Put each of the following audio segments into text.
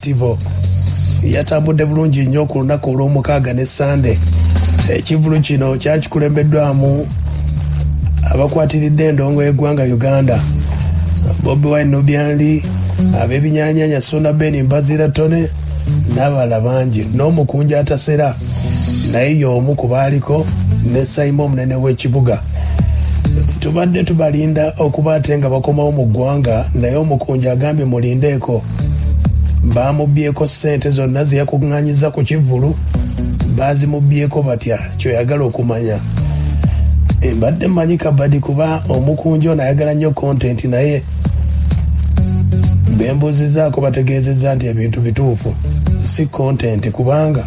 Festival yatambudde bulungi nnyo ku lunaku olw'omukaaga ne Ssande. Ekivvulu kino kyakikulembeddwamu abakwatiridde endongo y'eggwanga Uganda, Bobi Wine, Nubian Li, ab'ebinyanyanya Suna Ben Mbazira Tone n'abalala bangi, n'omukunja atasera naye y'omu ku baaliko ne Saimo omunene w'ekibuga. Tubadde tubalinda okuba ate nga bakomawo mu ggwanga, naye omukunja agambye mulindeeko. Baamubbyeko ssente zonna ze yakuŋŋaanyizza ku kivvulu. Baazimubbyeko batya? Kyoyagala okumanya. Mbadde mmanyi kabadi kuba omukunja ono ayagala nnyo content, naye bembuuzizaako bategeezezza nti ebintu bituufu, si content, kubanga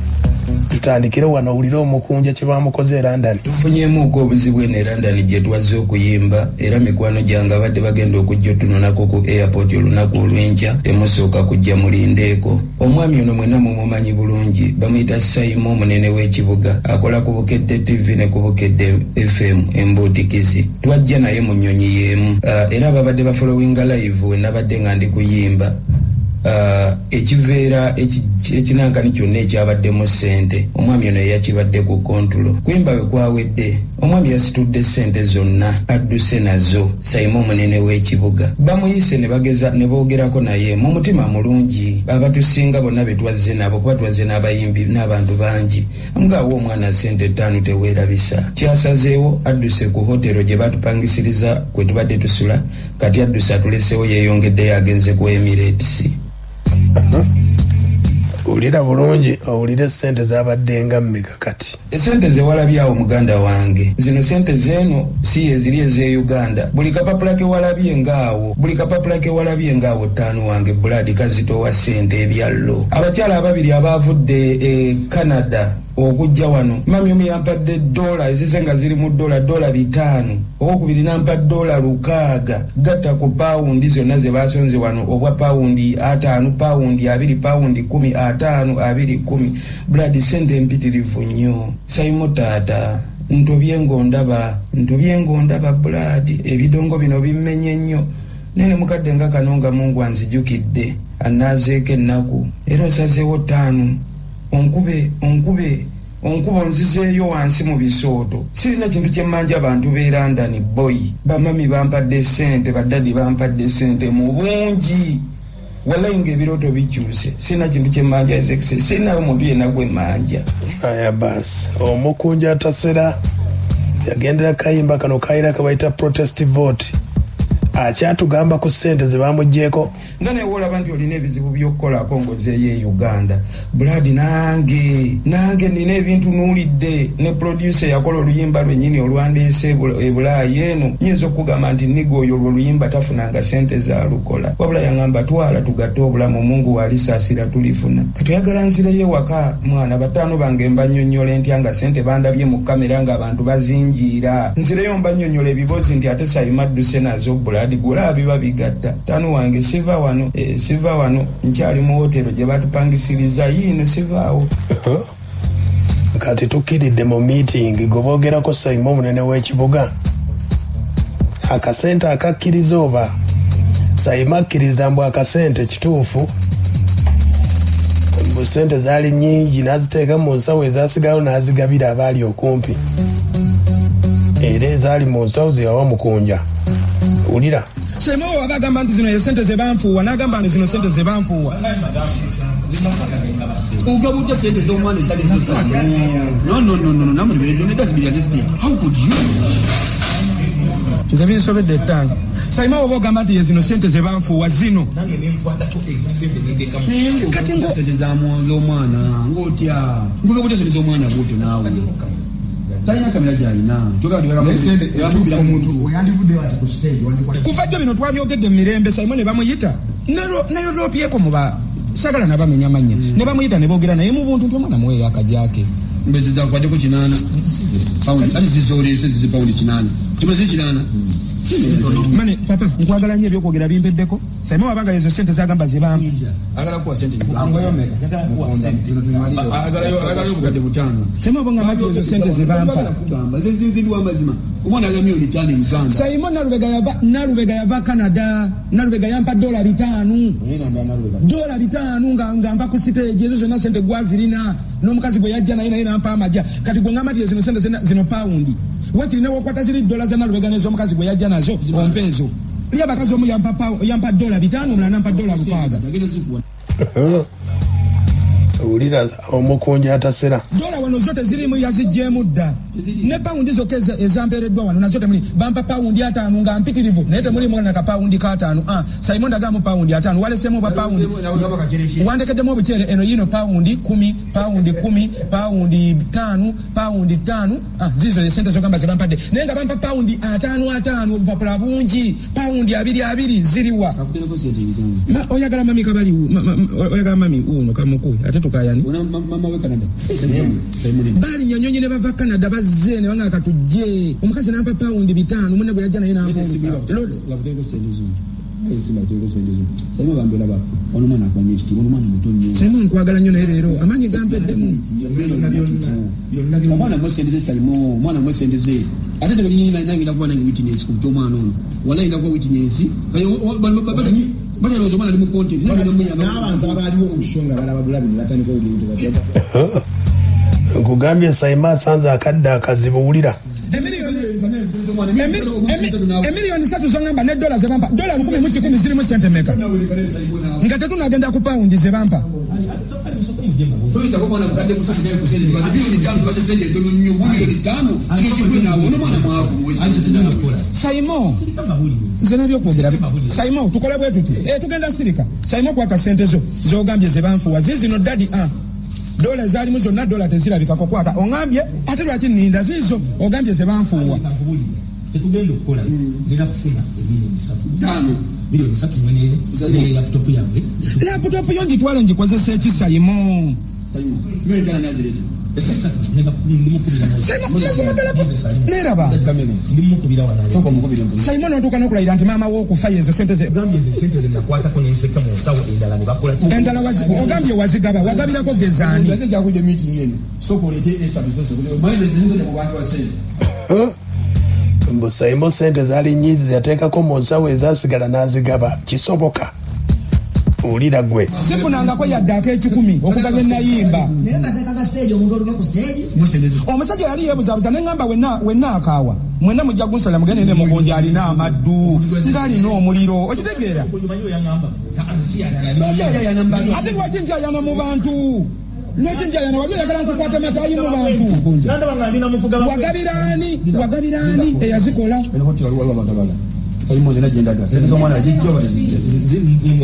tutandikire wano owulire omukunja kye bamukoze e London. Tufunyemuuko obuzibu eno e London gye twazze okuyimba, era mikwano gyange abadde bagenda okujja otunonako ku airport olunaku olw'enkya, temusooka kujja, mulindeeko. Omwami ono mwenna mumumanyi bulungi, bamuyita Saimo omunene w'ekibuga, akola ku Bukedde TV ne ku Bukedde FM embuutikizi. Twajja naye mu nnyonyi y'emu, era ababadde bafollowinga live we nabadde nga ndi kuyimba, ekiveera ekinankani kyonna ekyabaddemu ssente, omwami ono yeyakibadde ku control. Kuyimba we kwawedde, omwami yasitudde ssente zonna adduse nazo. Saimo omunene w'ekibuga bamuyise ne bageza ne boogerako naye mu mutima mulungi. Abatusinga bonna be twazze nabo, kuba twazze n'abayimbi n'abantu bangi, ngaawo omwana ssente 5 teweerabisa. Kyasazeewo adduse ku hotero gye batupangisiriza kwe tubadde tusula. Kati adduse atulesewo, yeeyongeddeyo, agenze ku Emirates. Wulira bulungi, owulire sente zabadde nga mmeka kati. Esente zewalabyawo, muganda wange, zino sente zeeno si yeziri ez'e Uganda. Buli kapapula ke walabye ngaawo, buli kapapula ke walabye ngaawo, ttaano wange buladi kazitowa sente ebyallo. Abakyala ababiri abaavudde e Canada okujja wano, mami omu yampadde dola ezize nga ziri mu dola, $500, owokubiri nampa $600, gatta ku pawundi zonna ze basonze wano, obwa £50, £20, £10, 50, 20, 10. Blood, sente empitirivu nnyo. Saimo taata, ntobye ng'ondaba, ntobye ng'ondaba. Blood, ebidongo bino bimmenye nnyo, naye ne mukadde nga kano nga Mungu anzijukidde, anaazeeko ennaku, era osazeewo 5 onkube, onkube, onkuba, onzizeeyo wansi mu bisooto. Sirina kintu kyemmanja bantu b'e London boy. Bamami bampadde sente, baddadi bampadde sente mu bungi, wallayi ng'ebirooto bikyuse. Sirina kintu kyemmanja ezex, sirinayo muntu yenna gwe mmanja. Aya basi, omukunja atasera yagendera kayimba kano kayira kebayita protest vote, akyatugamba ku ssente ze bamugyeko. Nga naye wolaba nti olina ebizibu by'okukolako ng'ozeeyo e Uganda, blood, nange nina ebintu nuulidde ne producer yakola oluyimba lwennyini olwandeese e Bulaayi eno. Nyinza okugamba nti niga oyo olwo oluyimba tafunanga sente zalukola, wabula yaŋŋamba twala tugatte obulamu, Mungu walisaasira tulifuna. Kati oyagala nzireyo ewaka, mwana bataano bange mbanyonnyola entya nga sente bandabye mu kamera ng'abantu bazinjiira? Nzireyo mbanyonnyola ebibozi nti ate Sayima adduse nazo? Blood, gulaba biba bigatta. Tano wange, siva wano, siva wano, nkyali mu hotero gye batupangisiriza yiino, sivaawo. Kati tukkiridde mu meeting gwe boogerako, Saima omunene w'ekibuga, akasente akakkiriza oba Saima akkiriza mbu akasente kituufu, mbu sente zaali nnyingi n'aziteeka mu nsawo, ezasigalawo n'azigabira abaali okumpi, era ezaali mu nsawo zeyawa mukunja. Wulira. Sema waba agamba nti zino ye sente ze banfuuwa, n'agamba nti zino sente ze banfuuwa. Ugaba utya sente z'omwana ezitali zozange? No, no, no, no, no, namwe let's be realistic. How could you? Nze binsobedde ettanga. Saima, woba ogamba nti ye zino sente ze banfuuwa zino. Nange nenkwatako ezo sente nenteekamu. Kati Sente z'omwana ng'otya? Ngugaba utya sente z'omwana bwotyo naawe? Talina kamera gy'alina. Omuntu weyandivuddeyo ati ku stage wandikwata. Kuva jjo bino twabyogedde mu mirembe. Saimo ne bamuyita neyolopyeko muba sagala nabamenya mannya, ne bamuyita ne boogera naye mu buntu nti omwana muweeyo akajake. Mbezi zakwadeko 8 pawundi, ati zizoleese zizi pawundi 8, timaze 8. Mane papa, nkwagala nnyo, ebyokwogera bimpeddeko. Saimo wabanga ezo sente zagamba zebampa. Agala kuwa sente, agalayo obukadde 5. Saimo wabanga nti ezo sente zebampa. Kugamba nze ndi wamazima. Omwana alina $5,000,000 e Uganda. Saimo Nalubega yava Canada. Nalubega yampa $5. $5 nga nva ku stage ezo zonna sente gwazirina. N'omukazi gwe yajja naye nampa amajja. Kati gwe ngamba nti zino sente zino paundi. Wakiri ne wokwata ziri dola za Nalubega n'ez'omukazi gwe yajja nazo ompa ezo. Oli abakazi omu yampa $5, omulala nampa $6. Owulira omukunja atasera. Dola wano zo teziriimu yaziggyemu dda. Ne pawundi zokka ezampeereddwa wano nazo temuli. Bampa pawundi 5 nga mpitirivu naye temuliimu na kapawundi ka 5. Simon ndagamu pawundi 5 waleseemu oba pawundi. Wandekeddemu obuceere eno yino pawundi 10, pawundi 10, pawundi 5, pawundi 5. Zizo esente zogamba ze bampadde. Naye nga bampa pawundi 5 obupapula bungi. Pawundi 2 ziriwa. Oyagala mami kabali oyagala mami uno kamukuwe ate tukayani. Mama we Canada. Bali nyanyonyi ne bava Canada bazze ne banga katujje. Omukazi nampa pawundi 5 munne gwe yajja naye nampa. Simon nkwagala nnyo naye leero amaanyi gampeddemu. Omwana mwesendeze Simon, omwana mwesendeze. Ate tegenyini nange ndakuba nange witness ku omwana ono. Walayi ndakuba witness. Batalowooza omwana ali mu content. N'abantu abaaliwo ku show nga balaba bulabi ne batandika okugenda. Nkugambye Saima asanze akadde akazibu wulira. Emiliyoni 3 zongamba ne dola ze bampa. Dola 1,100 zirimu sente mmeka? Nga tetunagenda ku pawundi ze bampa. Saimo, nze n'ebyokwogera. Saimo, tukole bwe tuti. Tugenda sirika. Saimo kwata sente zo z'ogambye ze banfuwa. Zizino daddy dola zaalimu zonna dola tezirabikako kwata. Ongambye ate lwaki nninda zizo ogambye ze banfuuwa. Tetugenda okukola ngenda kufuna $3,000,000. $3,000,000 mwenene ne laptop yange. Laptop yo ngitwale ngikozesa eki Saimo? Neraba. Saimo n'otuuka n'okulayira nti maama w'okufa yezo sente ze. Ogambye ezo sente ze nakwatako ne nseka mu nsawo endala ne bakola ki? Endala ogambye wazigaba, wagabirako gezaani. Mbu Saimo sente zaali nnyingi yateekako mu nsawo ezaasigala n'azigaba. Kisoboka. Owulira gwe. Sifunangako yadde ak'ekikumi okuva lwe nayimba. Naye nga ka stage omuntu oluva ku stage. Omusajja yali yeebuzaabuza ne ŋŋamba wenna akaawa. Mwenna mujja kunsala mugende ne mugonja alina amaddu ng'alina omuliro. Okitegeera? Ate lwaki njayana mu bantu? Lwaki njayana? Wali oyagala nkukwata mataayi mu bantu? Wagabiraani? Wagabiraani eyazikola? Saimo zina jendaga. Sente z'omwana zijja oba tezijja?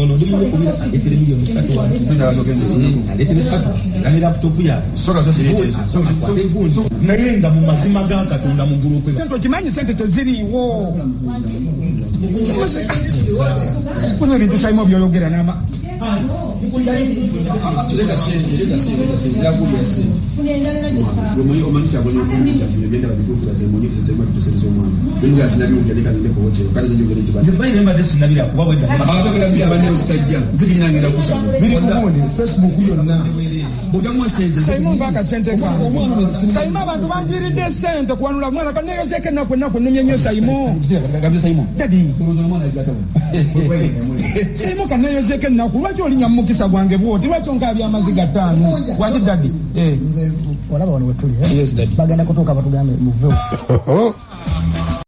Ono ndi mukubira aleetere $3,000,000 wano. Aleetere 3 nga ne laptop yaabwe. Soka zo zireete ezo. Naye nga mu mazima ga Katonda mu ggulu kwe. Sente okimanyi sente teziriiwo. Kuna ebintu Saimo by'oyogera n'ama. Leta sente, leta sente, leta sente. Yakubya sente. Omanyi kyagona okumuyita bino byenda babituufu gaze munyi sente z'omwana sente z'omwana. Bino sinabiwulira leka ngende ku hotel. Kale nze njogera ekibadde. Nze mmanyi naye mbadde sinabira kuba bwedda. Abagala bya abanne zitajja. Nze kenyini ngenda kusaba. Biri ku gundi, Facebook yonna. Otamuwa sente. Saimo mpa akasente kange. Saimo abantu banjiridde sente kuwanula mwana kaneeyozeeko ennaku ennaku nnumye nnyo Saimo. Gambye Saimo. Daddy. Olowooza omwana ajja atabona. Saimo kaneeyozeeko ennaku. Lwaki olinnya mu mukisa gwange bw'oti? Lwaki onkaabya amaziga 5? Lwaki daddy? Olaba wano we tuli, eh? Yes, daddy. Bagenda kutuuka batugambe muveewo.